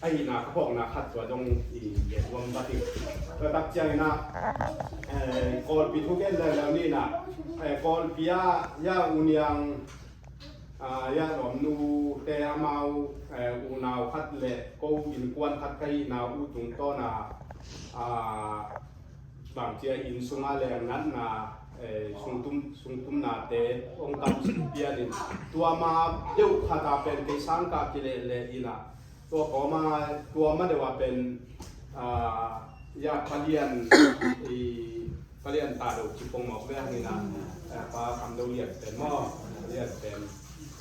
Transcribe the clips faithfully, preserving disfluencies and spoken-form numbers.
ahihna ka phawkna khat tua zong i gen nuam vat hi. Tua tak ciangin ah, eh, Kawlpi thu gen leuleu ni in ah, eh, Kawlpi ah, ya U Niang, ah, ya Lawmnu te amau, eh, unau khat le ko innkuan khat ka hihna uh tungtawn a, ah, bangci a inn sungah leng natna, eh, sungtum, sungtumnate hong tam sik pian in, tua ma deuh khat a pen kei sang ka kilehleh in ah, tua kawma, tua ma deuh a pen, ah, ya Pa Lian, i, Pa Lian Tado ci pong mawk ve hang in ah, eh, Pa Kham Do Lian pen maw, Pa Lian pen,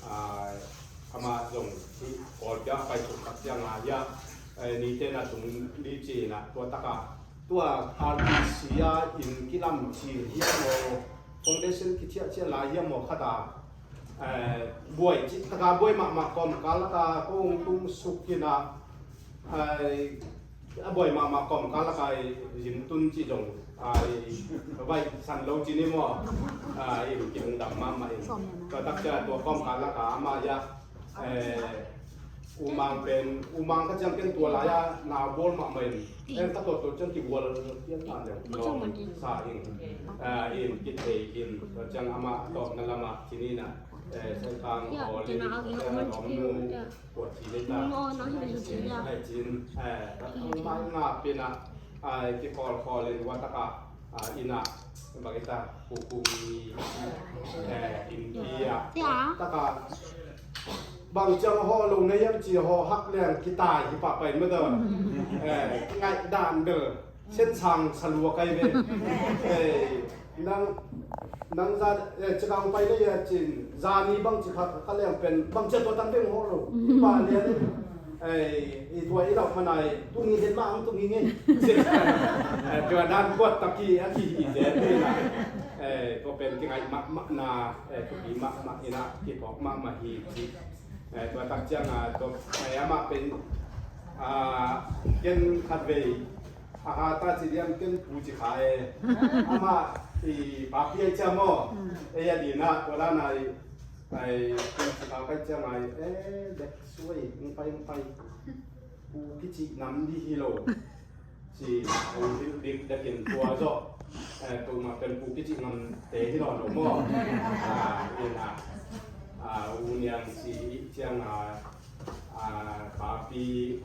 ah, amah zong Kawlpi ah pai suk tak ciang a, ya, eh, nite na tung li ci in ah, tua tak a tua R T C a inn kilam ci hiam maw, foundation kithiahciah lai hiam maw khat a, eh, buai cih tak a buai mahmah kawmkal lak a ko hong tung suk in ah, eh, a buai mahmah kawmkal lak a i zin tun cih zong, ah, i vai san lo ci ni maw, ah, i kihong dam mahmah in. Tua tak ciang tua kawmkal lak a amah ya, eh, U Mang pen, U Mang ka ciang ken tua lai-ah na bawl mahmah in, en ka tawtawt ciang kigual pian ta deuh lawm sa in, eh, in kithei in, tua ciang amah tawpna lamah ci ni in ah, eh, Saikang Aw Lin, Saikang Lawmnu, Kua ci le ta, eh, cin, eh, ka thang mai nga pian ah, eh, kikhawlkhawl in ua tak a, ah, inn ah, bang i ta, kuku mi, eh, inn pi ah, tak a, bang ciang haw lo na hiam ci haw hak leng kitai hi pah pai mah ta. Eh, ngaih dan bel, sen sang sa lua kai ve. Eh, nang, nang za, eh, cikang pai na hia cin, zani bang ci khat ka leng pen, bang ciang tua tang beng haw lo. Hi pah lian in. Eh, i tua i lauh manai, tung hi den mah ang tung hi ngei. Eh, tua dan kuat tak hi, a kihi zen hi na. Eh, tua pen kingaih mahmah na, eh, thupi mahmah in ah, kiphawk mahmah hi ci. Eh, tua tak ciang a, tua, eh, amah pen, ah, ken khat vei, a ha ta ci diam ken pu ci kha e. Amah i papi ai ciam maw. Eh, a dina, tua dan ai, ai, pu ci kha kai ciang ai, eh, dek suai, ng pai, ng pai. Pu kici nam di hi lo. Ci, hong hilh dik dekin tua zawh, eh, tua mah pen pu kici ngamte hi nawn lo maw. Ah, ina, ah, U Niang ci ciang a, ah, papi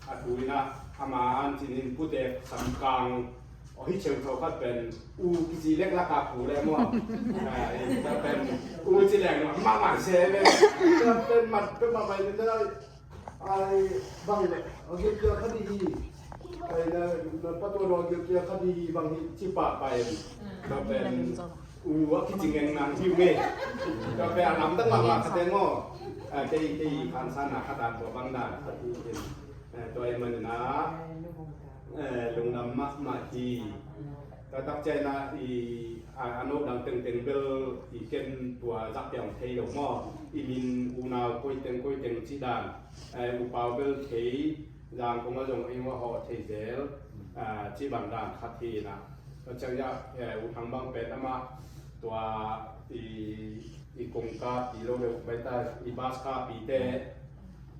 a tu ina, ama an cinin pute samkang, aw hi cheu tho khat pen, u kici lek lak a pu le maw. Ah, ina pen, u ci lek lo, mama se le. Pen mat, pen mama ina, ai, bang le, a gilkial kha di hi. Ai, na, na patuan a gilkial kha di hi bang hi, ci pah pah in. Ka pen, u a kici ngeng nang hi nge. Ka pen a lam dang mah mah kha teng aw. A, kei, kei khansa na kha dan tua bang dan kha tu in. A, tua i man na. A, lungdam mahmah hi. Ka tak ciang a i, a, a no dang tengteng bel i ken tua zak piang thei lo maw. I min unau koi teng koi teng ci dan. Eh, U Pau bel thei, Zangkong a zong ei hua hawh thei zel, ah, ci bang dan khat hi na. Tua ciang ya, eh, U Thang bang pen amah tua i, i kongka pi lo deuh bai ta, i bus ka pi te,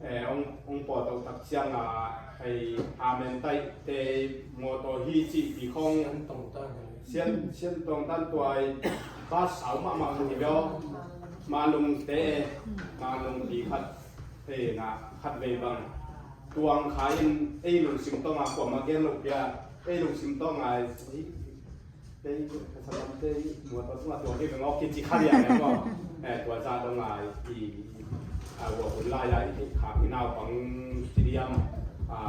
eh, ong, ong pawt tak ciang a, ei amen tai te mawtaw hi ci pi khong. Sian tong tan. Sian, sian tong tan tua i bus sau mahmah hi lo. Manung te, manung pi khat. Ei na khat vei bang tuang kha in ei lungsim tawng a kuamah gen lo pia, ei lungsim tawng a ei, ei ka salam te muat pa tunga tuang hi bang awk kici kha liang e maw. Eh, tua za dong a i, a, ua hun lai a i theih khak i naupang ci diam, a,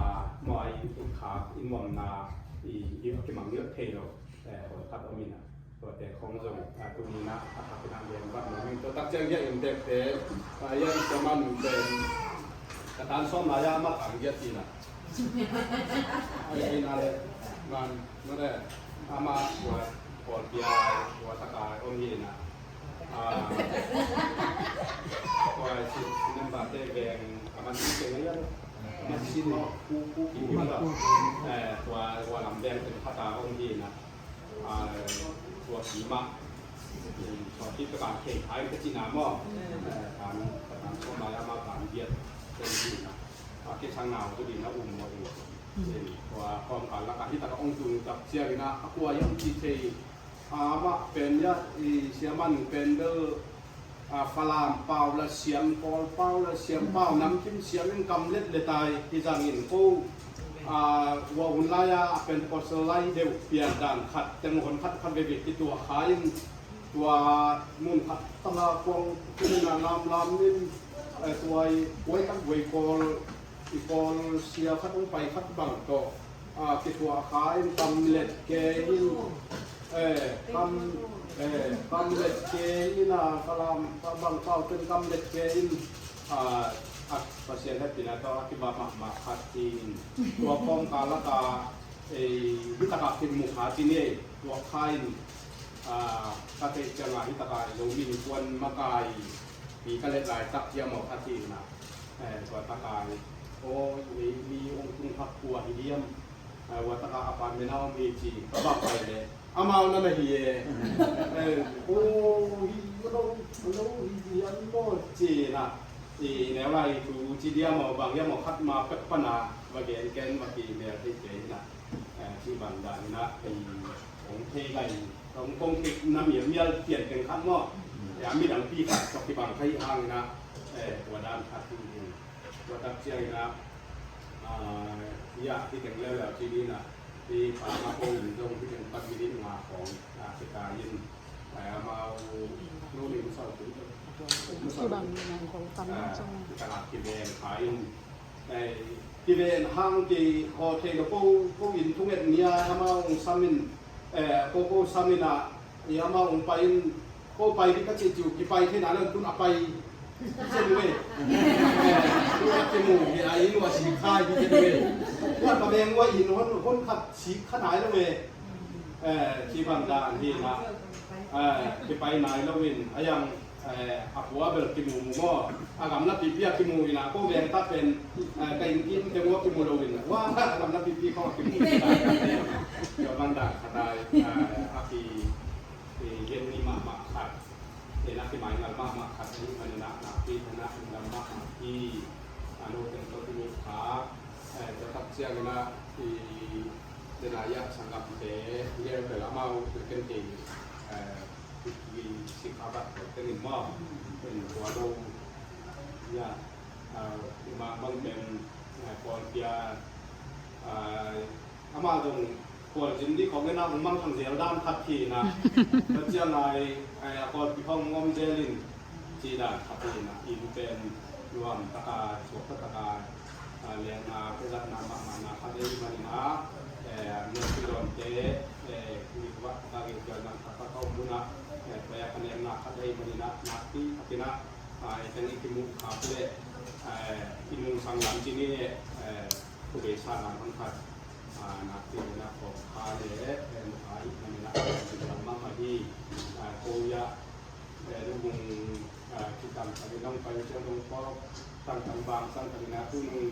maw a i theih khak i nuamna i, i kimang deuh thei lo. Eh, hawl khat om in a. Tuate khong zong, a, tuni na, a, thak in a lian vat lo. Min tua tak ciang hiah in tek te, a, hiah in tua man min pen, ka tan sawm lai a, ma tan giat in a. A, in a le, man, ma le, a, ma, tua, Kawlpi a, tua tak a, om hi in a. A, tua, si, member te veng, a, man si te ngai a, man si no, ku, ku, ki, ki, ma le. Eh, tua, tua lam veng te khat a, om hi in a. A, tua pi mah, tua pi ka bang kheng khai ka cihna maw? A, tan, ka tan sawm lai a mah tan giat, ten cihna. A kisang nau tu ding a um maw i. Tua kawmkal lakah hi takah hong tung tak ciangin ah a kua hiam ci thei. Amah pen ia i siaman pen bel a Falam pau la siam, Kawl pau la siam, pau namkim siam in kam letlet ai hi zangin ko. A ua hun lai-a a Pentecostal lai deuh pian dan khat teng hon khat khat veve kituah kha in tua mun khat tala kuang kum in a lamlam in tua i kuai tak guai Kawl i Kawl sia khat hong pai khat bang tawh a kituah kha in kam let ke in, eh, kam, eh, kam let ke in a Falam bang pau ten kam let ke in a, a Pasian hehpihna tawh a kiba mahmah khat hi in tua kawmkal lakah ei hi takah kimu kha ci ni ei tua kha in a ka theih ciangah hi takah Zomi Innkuan makai pi ka let laitak hiam aw khat hi in a. Eh, tua takai, aw, mi, mi hong tung kha kua hi diam. Eh, ua taka apartment a om hi ci, ka bak pai le. Amau na na hi e. Eh, aw, hi, lo, lo, hi, hi, an lo ci na. I neu lai tu ci diam aw, bang diam aw, khat ma pek pana, ma gen ken, ma ki mel thei thei na. Eh, ci bang dan na, eh, hong thei lai, hong kong thei na mial mial pian teng khat maw. Eh, a midang pi khat, tok ki bang thei hang na, eh, tua dan khat hi. Tua tak ciangin ah, ah, ia, hi teng leuleu ci ding ah, hi pa ma ko in zong hi teng pat minit nga khawng, ah, kita in, ah, amau nu ning sau tu. Kibang nang ko tam ah, zong. Kita ah kiven kha in, eh, kiven hang ki haw thei lo ko, ko in thunget nia amau sam in, eh, ko, ko sam in ah, i amau ong pai in, ko pai ding ka cih ciu, kipai thei nai lo tun a pai. Sia nu e. Eh, tu a kimu, hi a inn ua sik kha hi sia nu e. Ua ka veng ua inn hon, hon khat sik kha nai lo e. Eh, ci bang dan hi na. Eh, kipai nai lo in, a yang, eh, a pua bel kimu mu maw. A gamla pipi a kimu in a ko veng ta pen, eh, ka inn kim te ua kimu lo in. Ua, a gamla pipi ko a kimu in a. Tua bang dan khat ai, eh, a ki Gen ni mahmah khat, gen a kimaingal mahmah khat ahih manin ah nakpi khat ah lungdam mahmah hi. A no teng tawh i muh kha, eh, tua tak ciangin ah i, den a iah sanggamte, i el bel amau, i ken kei, eh, i, i sikha bat ko teng in maw, in tua lo, iah, ah, i mang bang pen, eh, Kawlpi a, ah, amah zong Khualzin ding khawng le na hong mangthang zel dan khat hi na. Tua ciang ai, ai a Kawlpi khawng hong om zel in ci dan khat hi na. Inn pen nuam taka, suak taka, a, lengna, pezatna, mahmahna khat hi manin a, eh, mialpi dawnte, eh, mi khuah taka gingkial dan khat ka om hun a, eh, tua a ka lengna khat hi manin a, nakpi khat in a, ah, i teng i kimuh khak le, eh, i nungsang lam ci ni, eh, Pu Bei Sa Nang Hon Khat, ah, nakpi in a kawm kha le, eh, mu kha i man in a kawm lam mahmah hi, ah, ko ia, eh, lubung, ah, kitam kha le nong pai ciang nong pawk tangtang bang sang kha in a tu nung,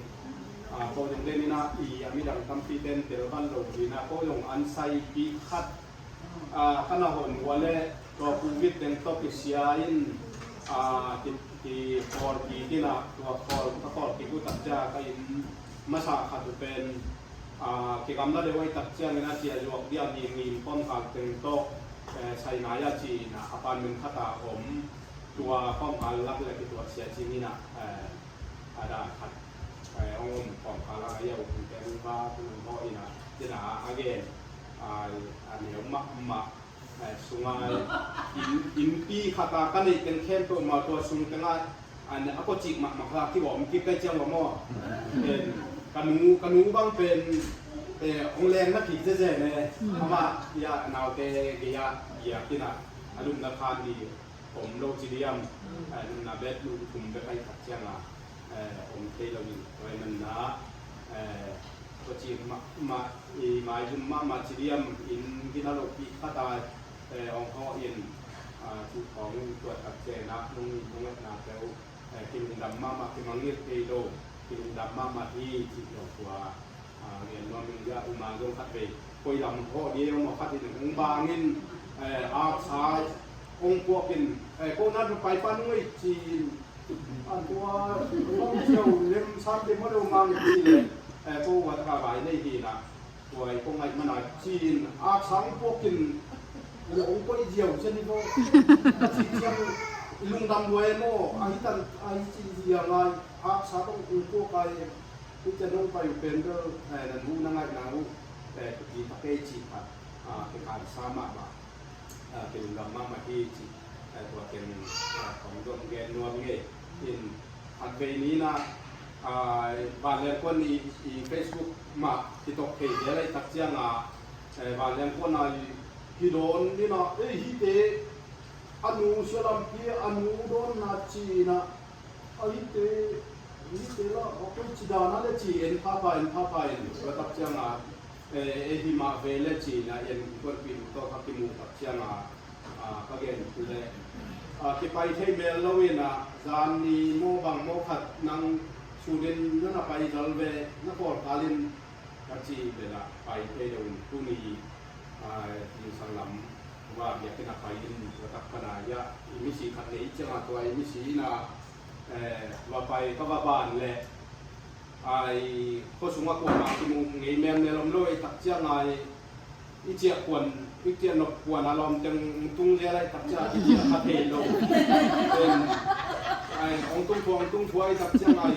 ah, ko zong den in a i a midang tampi den tel ban lo hi na ko zong an saipi khat, ah, ka na hon ua le tua Covid teng tawh kisia in, ah, ki, ki khawl kik in a, tua khawl, ka khawl kik uh tak cia ka inn masa khat uh pen, ah, kigamla deuh ahih tak ciangin a cia zuak ding a ngim ngim kawmkal teng tawh, eh, sai nai a ci in a apartment khat a om tua kawmkal lak le kituah sia cing in a, eh, a dan khat, eh, hong om kawmkal a ngai a uh kong pen va kong hawh in a, ci in a a gen, ah, a neu mahmah, eh, sungai, inn, innpi khat a ka neih teng khempeuh mah tua sung teng ah, an, a kawcik mahmah kha kibawm kik kai ciang va maw. Pen, ka nu, ka nu bang pen, eh, hong leng na kik zezen e. Amah, ia, naute, gei ah, ia, kin ah, a lupna khan di, om lo ci diam, eh, lupna bet, lupna thum bek ahih tak ciang a, eh, om thei lo in, tua ahih manin ah, eh, kawcik mahmah, i maizum mahmah ci diam, inn gina lopi khat a, eh, hong hawh in, ah, cu khawng in tuat tak ciang ah, nong, nong etna peuh, eh, kilungdam mahmah, kimangngilh thei lo, kilungdam mahmah hi, cih zong tua, ah, ngen nuam ing. Ia, U Mang zong khat vei, koi lam hawh ding maw khat in hong bang in, eh, aksa hong puak in, eh, ko na pai pan ung ei ci in, An tua bang ciau lem san te maw lo mang ti le, eh, ko wat ka bai nei hi na. Tua i ko ngai mana cin a sang pokin ong koi ziau zen i ko. A ci ciang i lungdam buai maw, a hi tan a hi ci zia ngai a sa tong ong ko kai. I cian ong pai u pen bel, eh, nan mu na ngai na u, eh, kupi ta kei ci khat, ah, ke kan sa mah mah. Ah, kilungdam mahmah hi ci, ah, tua ken, ah, kong dong gen nuam ngei. In khat vei ni na, ah, Vanleng Kuan i, i Facebook mah kitok thei zel lai tak ciang a, eh, Vanleng Kuan a i, hi dawn ni na, eh, hi te, a nu sia lampi, a nu dawn na ci na, a hi te, hi te la, a koi ci dan a le ci, en pha pha, en pha pha, en, tua tak ciang a, eh, eh, hi mah ve le ci na, en kuan pi nu tawh ka kimu tak ciang a, ah, ka gen le, ah, kipai thei mel lo in a, zan ni maw bang maw khat nang sunin na na pai zal ve, na kawl kalin ka ci bel a pai thei lo in tuni, ah, zingsang lam va biakinn a pai in tua tak pan a ia, i misi khat nei ciang a tua i misi in a, eh, va pai ka va ban le, ai, khuasung a kuamah kimu ngei mel mel om lo i tak ciang ai, i ciah kuan, i ciah nop kuan a lawm teng tung zel ai tak ciang i ciah kha thei lo. Em, ai, ong tung thua, ong tung thua i tak ciang ai,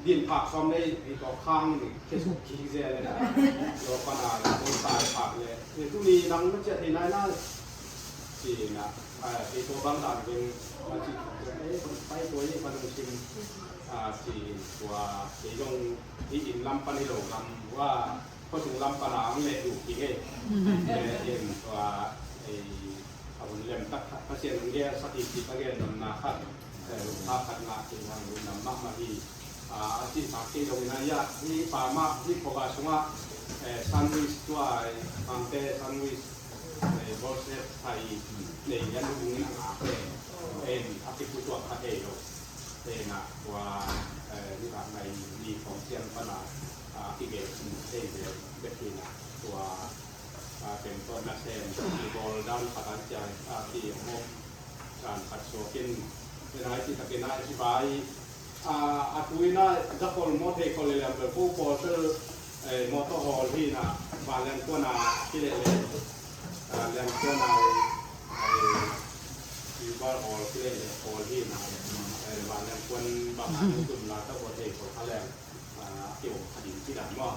din phak sawm nei, i tawh khang ni, ke suk kik zel le na. Lo pan a, lo tai phak le. Ni tu ni nang na ciah thei nai nai. Ci na, ai, i tua bang dan ding, a ci, eh, pai tua i pan ong sim. A, ci tua, ci dong, i in lam pan i lo lam, wa, khuasung lam pan a ang le du ki ngei. Eh, in tua, eh, a hun lem tak khat, Pasian hong gel sak hi ci ka gel nam na khat, eh, lungkha khat ngah ci hang lungdam mahmah hi. A, a ci sak kei lo in a ia, hi pa mah, hi khuava sungah, eh, sandwich tua, eh, Mangte sandwich, eh, bawlsiat thai, nei lian hong in a ngak le, en, a kipusuak kha thei lo. Tena tua, eh, nidang nai ni kong siang pana, ah, kigel sin thei ve bek hi na tua, ah, pen ton na sem, i bol dan khat an cia, ah, ki mok dan khat suakin, tena i ci takin a i ci bai, ah, a tu ina zakol mo thei kol le lam bel ko pol sel, eh, motor hawl hi na, ba lem ko na ki le le, ah, lem ko na, eh, Uber hawl ki le le hawl hi na, eh, vanleng kuan bang a nung tum la ta hawl thei ko kha leng, ah, a keu kha ding ci dan maw.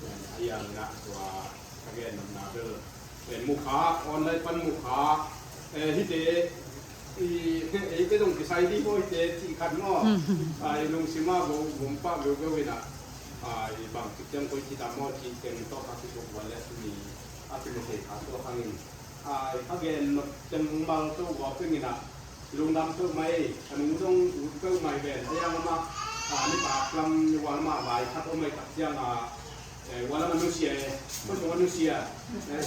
Eh, a yang na tua ka gen nam na bel. Eh, mukha, online pan mukha, eh, hite, i, eh, hite dong kisai di maw hite ci khat maw. Ah, i lungsim a gom, gom pa beu beu hi na. Ah, i bang ci tiang koi ci dan maw ci teng tawh ka kisuk wan le ni a kimu thei kha tua khangin. Ai, a gen nop teng mal to gua pengin a, lungdam to mai, a nung dong ut to mai ven, a yang ama, a, ni pa klam ni wang ama vai khat om mai tak ciang a, eh, wala manusia, eh, ko sung manusia, eh,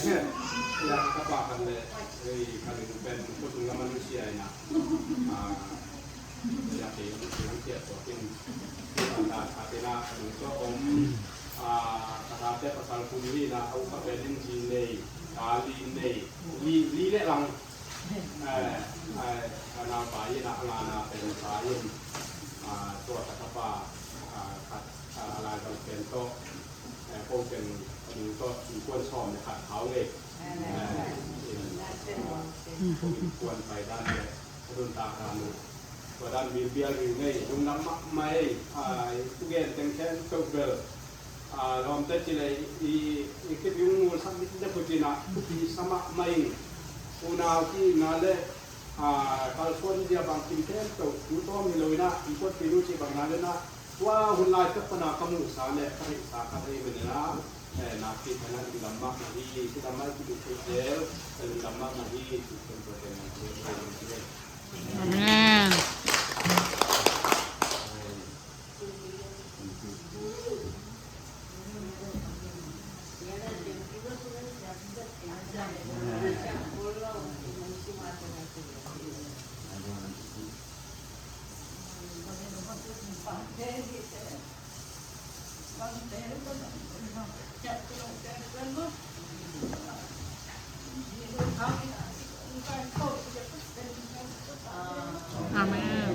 ya ka pa kan le, eh, ka ling pen, ko sung manusia ina, a, ya ke, ko sung tia ko tin, ka ta ka te na, ka nung to om, a, ka ta te pasal kum ni na, au ka pen in ji nei, ka li nei, Li, li le lang. Eh, eh, a nau pa in, a ngana pen pa in. Ah, tua ka tapa, ah, khat, ah, a lai dong pen to. Eh, ko pen, a ding to, in kuan som le khat hau le. Eh, in, ah, ko in kuan pai dan le. A dun ta ka nu. Tua dan bilbial hi ngei, lungdam mahmah ei, a, i thugen teng khempeuh bel. A, lawmte ci lei, i, i kip i hong nulsak dikdek uh cin ah, i sa mahmah ing. Unau ki na le, a, kalsuan zia bangkim khempeuh, tu tawm hi lo in ah, i kuatpi nu ci bang na le na, tua hun lai pek pan a ka muhsa le, ka theihsa ka thei men in ah, eh, nakpi khat in ah lungdam mahmah hi, ci lam ah i kip i thugen, lungdam mahmah hi, ci khempeuh teng ah, ci khempeuh teng ah. Amen. Amen.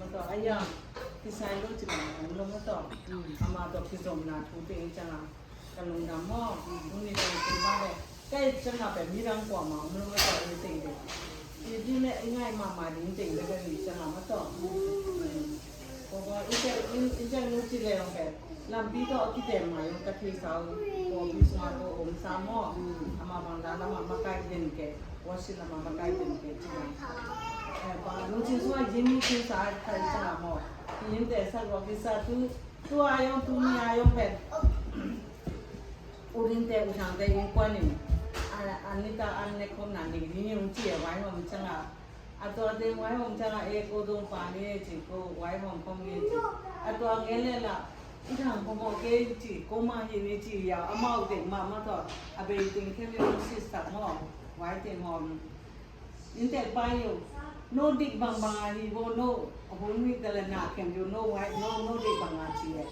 maw tawh. Aya, kisai lo ci bang om lo maw tawh. Amah tawh kizomna thu te i ciang a ka lungdam maw. Tuni tawh i te bang le ka i ciang a pen midang kuamah om lo maw tawh i te i te. I di le i ngai mahmah ding te i le ka i ciang a maw tawh. Ko ko i te i te lo ci le ong pen. Lampi tawh a kite mai ong ka thei sa uh. Ko pi sung a ko om sa maw. Amah bang dan amah makai den ke. Worship lam a makai den ke ci bang. Eh, ba lungsim sung a yin mi ci sa kai sa maw. Yin te sa lo ki sa tu, tu a yong tu mi a yong pen. U Lin te U Thang te innkuan in. A, a nitak an ne khom na ning ding yong ci a vaihawm ciang a. A tua te vaihawm ciang a e ko dong pa ni e ci ko vaihawm khom ni e ci. A tua ngen le la. I thang phamawh kei ci, ko mah hi ni ci ya, amau teng mah mah tawh, a bei teng khem i hong sisak maw, vai teng hawm. Inntek pa hi uh, no dik bangbang a hi bo, no hun hi tala na khem yo, no vai, no, no dik bang a ci e.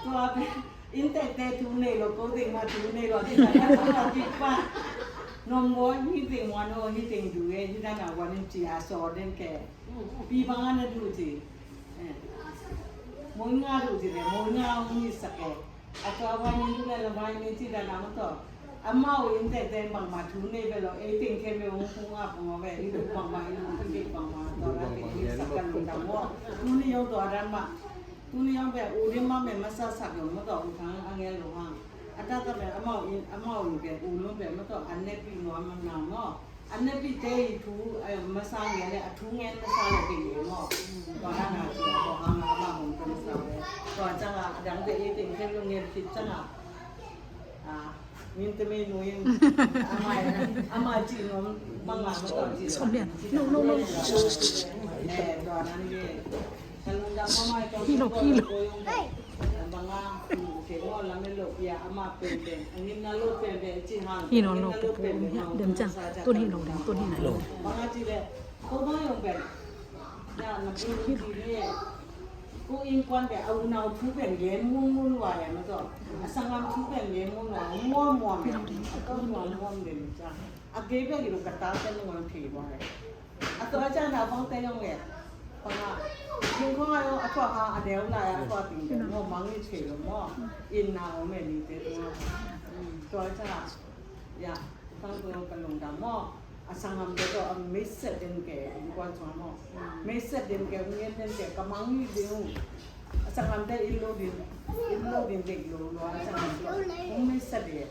Tua pen, inntek te thu nei lo, ko teng mah thu nei lo, ci sa ka thu a dik pa. Nom bo, hi teng wan o, hi teng du e, hi dan a wan in ci a saw den ke. Pi bang a na du ci. Mawh nga duh ci le, mawh nga hong hi sak e. A tua vai ni duh le la vai ni ci dan a maw tawh. Amau in teng teng bangmah thu nei ve lo, ei teng khem ve hong kung a pong ve, i duh bangmah, i duh khem bangmah, tawh la teng hi sak ka lungdam maw. Tuni yong tua dan mah. Tuni yong ve, U Lim mah me masa sak yong maw tawh, U Thang a ngel lo hang. A ta ta ve, amau in, amau in ve, U Lim ve maw tawh, an ne pi nuam na maw. A na pi te i thu, eh, masa ngen le, a thu ngen masa le te i maw. Tua na na ci a, tua hang a ma hong tung sa le. Tua ciang a, a dang te i teng khen lo ngen khit ciang a. A, min te mi nu in. A ma, a ma ci nom, ma nga ma tua ci. Som lian. No, no, no. Eh, tua nan ye. Hi lo, hi lo. Hi lo, lo. Dem cang, tun hi lo dem, tun hi lo. Hi lo. Ko innkuan pen a unau thu pen gen mun mun lua e maw tawh. A sanggam thu pen gen mun lua, muam muam e. A ko muam muam den cang. A kei pen i lo ka ta pen muam thei lua e. A tua ciang a bang te yong e. Panga. Yin kong a yong a tua ha a deu lai a tua ting pen muam mang ni thei lo maw. Inn na om e ni te tua. Tua ciang a. Ya. Tang tua ka lungdam maw. A sanggamte tawh a meisiat den ke innkuan sung maw. Meisiat den ke, hong ngen den ke, ka mang hi ding. A sanggamte inn lo ding, inn lo ding dek lo lua, a sanggamte hong meisiat ding.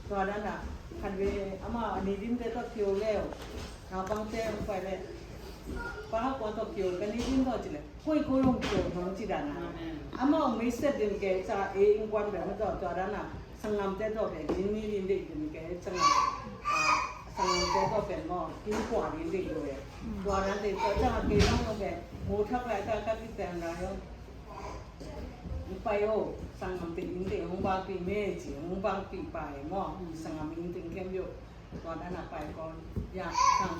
Tua dan a, khat ve ama a ni ding te tawh kio leu. Naupangte hong pai le. Pa ha kua tawh kio, ka ni ding tawh ci le. Koi koi hong kio hong ci dan a. Amau meisiat den ke ca e innkuan bek maw tawh, tua dan a. Sanggamte tawh pen, ni ni ni dek dek ke, sanggamte tawh pen maw, kin kua ni dek dek e. Tua dan dek, tua sanggamte tawh pen, mo thak lai ta ka ti ten lai o. Pai o, sanggamte in dek hong bang pi me ci, hong bang pi pai maw, sanggam in dek kem yo. Tua dan a pai kon, ya, sang,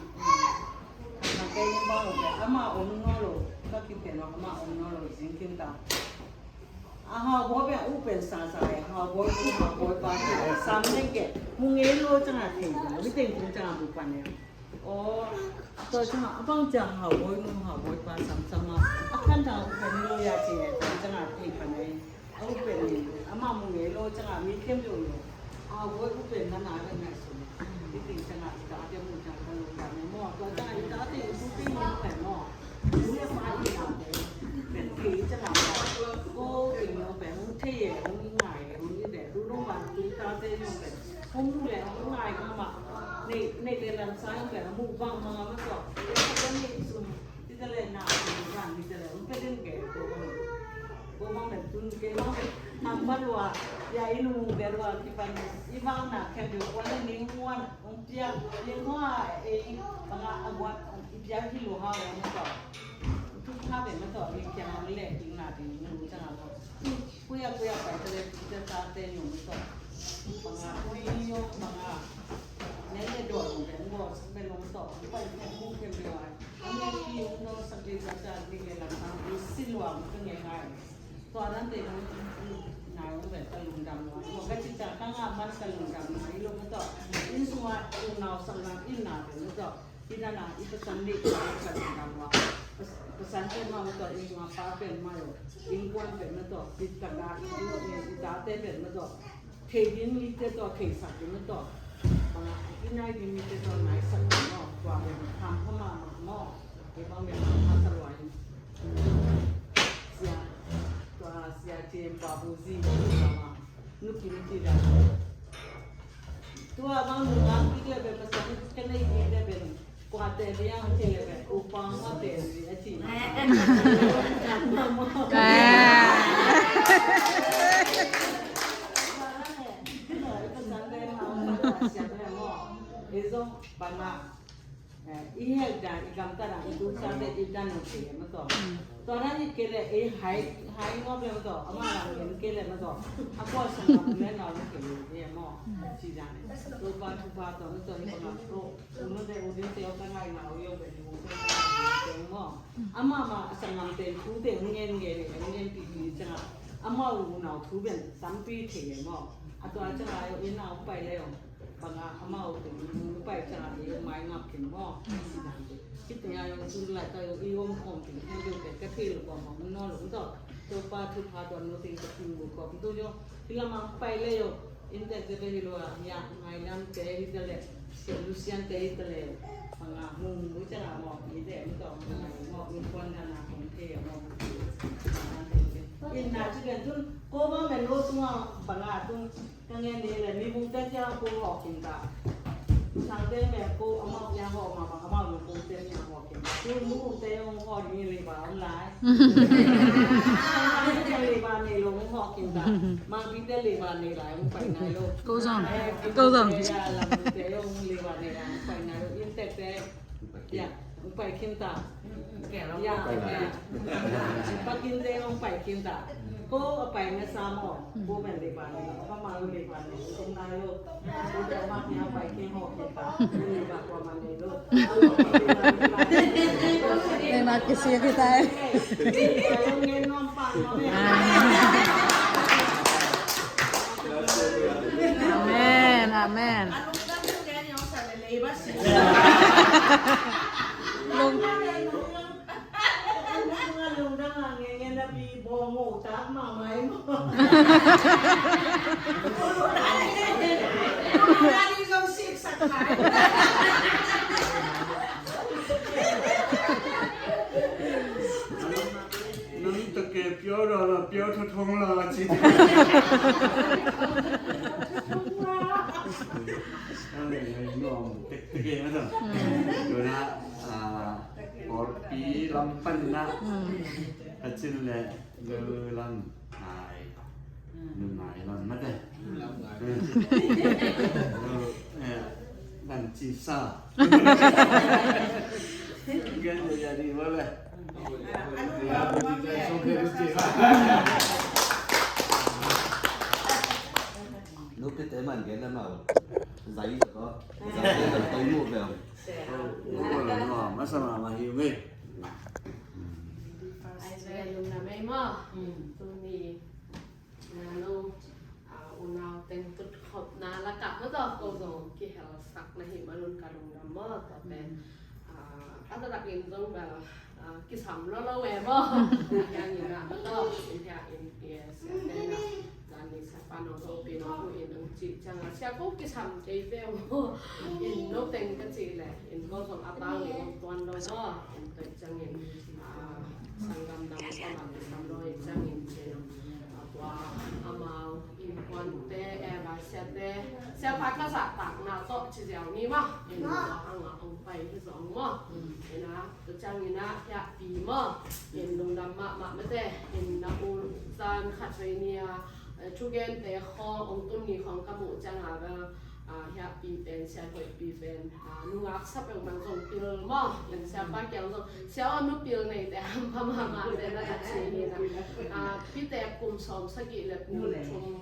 sanggamte hong bang o pen, ama om no lo, ka ti ten o, ama om no lo, zing kin ta. A haubawi pen a u pen sasa e, haubawi nu haubawi pa sam ding ke, mu ngei lo cang a thei ding, mi teng tung cang a mu pan e. O, tua cang a bang cang haubawi nu haubawi pa sam sam a, a kan ta u pen lo ya ci e, tua cang a thei pan e. A u pen ni, ama mu ngei lo cang a mi kem lo lo. A, haubawi u pen na na na na sun. I ting cang a i ta te mu cang ka lungdam e maw. Tua cang a i ta te i su ting mu pen maw. U le pa i na te. Pen ki cang a maw. Ko ting lo pen mu te ye, mu ngai, mu i de. Du dong wan tu ta te mu pen. Mu mu le mu ngai ka ma. Nei, nei le lam sa mu pen mu bang ma ma tua. Tua cang a i sun. Hi ta leh na, hi ta leh, hi ta leh, hong pia den kei, ko bang. Ko bang leh tun kei bang leh, nang bang lua, ya i lung bel lua, kipan, i bang na, khen bel kuan leh ning kuan, hong pia, ling kuan, eh, i bang a, a kuan, i pia hi lua ha, hong tawh. Tuk ha bel ma tawh, ling kiang a leh, king na, king lung cang a lua. Kuya, kuya, pai ta leh, tuk ta ta te, hong tawh. Bang a, kuya, bang a. Nen leh dawh lung bel, hong bel lung tawh, pai, pai, hong kem bel a. Tua dan te nai ong pen ka lungdam nua. Ka ci ca ka ngah man ka lungdam nua. I lo maw tawh. Inn sungah unau sanggam inn na pen maw tawh. Inn a na i pasan nih ka lungdam nua. Pasan pen maw tawh. Inn sungah pa pen maw. Innkuan pen maw tawh. I taka i tate pen maw tawh. Thei ding mite tawh theisak ding maw tawh. Bang a, i nai ding mite tawh naisak ding maw. Tua bel tham kha mahmah maw. Kei bang bel tham kha sa lua in. Sia, tua sia ciem babu zi maw. Nu kim ci da. Tua bang nu ngak kik le bel pasak ka nei kik le bel. Kua te liang ci le bel, upang ma te li a ci. Ezo, bana. Eh, i hel dan, i gamta dan, i duksa te, i dan no ci le ma to. Tua dan i ke le, i hai, hai ngop le ma to. Ama la ngen ke le ma to. A kua sa ngop le na ke le mo. Ci dan. Topa thupha to ma to, i bana to. Unu te u din te o ka ngai ma u yo be ni u te ka ngai ma u te mo. Ama ma a sanggam te thu te ngen ngen ngen ngen pi pi cang a. Ama u nau thu ben tampi thei mo. A tua cang a yo i nau pai le yo. Bang a ama u te u pai cang a yo mai ngap kin mo. Kit te a yo tu lai ka yo i om khom kin he yo be ka thei lo ko ma no lo to. Topa thupha to no te ka kin bu ko tu yo. Hi lam a pai le yo. Innte te hi lua, ya, ngai lam te hi ta le, Lucian te hi ta le, nga hung mu te la mo, i te mi to, nga mo, mi kuan na na hung te mo. Inn na ci den tun, ko bang me lo sung a, bang a tun, ka ngen ni le, mi bung te tia ko ho kin ta. Sangte mel ko amau piang hawh mah bang amau lungkung te piang hawh kei. Tu mu te hong hawh ding leiba om lai. Leiba nei lo hong hawh kei ta. Mangpi te leiba nei lai hong pai nai lo. Ko zong. Ko zong. Lam te hong leiba nei lai hong pai nai lo. Inn tek te. Ya, hong pai khin ta. Ya, ya. Pakin te hong pai khin ta. Ko a pai na sa maw. Ko ben leiba nei. Ko ma lo leiba nei. Kong nai lo. Neymar kisia kita eh. Amen, amen. Lung Nang ta ke piau da la piau tha thong la ci. Ang nuam tek tek e na. Tuna a Pawlpi lam pan na. A cin le lu lam ngai. Lu ngai lam mate. Lu ngai. Lu, eh, dan ci sa. Gen lu ya di wale. Lu pite man gen na mau. Zai ko. Zai ko. Zai ko. Masa mama hiu me. Ai ve lungdam ei maw. Tuni na lo, a, unau teng tutkhopna lakah maw tawh ko zong kihelsak na hih manun ka lungdam maw tawh pen. A, a taktakin zong bel, a, kisam lo lo e maw. A hiangin ah maw tawh in hiah in, yes, a tena. Zan ni siapa nong hopih nong hu in nong cih ciangin sia ko kisam kei ve maw. In no teng ka cih leh in ko zong a tang ni nong tuan lo maw. In toih ciangin, a, sanggam dang ko mah kisam lo in ciangin cih, a, tua amau innkuante, eh, vai siate, siapa ka zahtakna tawh ci ziau ni maw. In tua hangah hong pai hi zong maw. In a, tua ciangin ah hiah pi maw. In lungdam mahmah mate. In na u zan khat vei ni a, eh, thugente khawng hong tun ni khawng ka muh ciang a bel, a, hiah pi pen, sia hoih pi pen, a, nungak sa peuhmah zong pil maw. In siapa kiang zong sia aw nu pil neite hampha mahmah te na ka ci ni na. A, pite kum sawm sagih le kum thum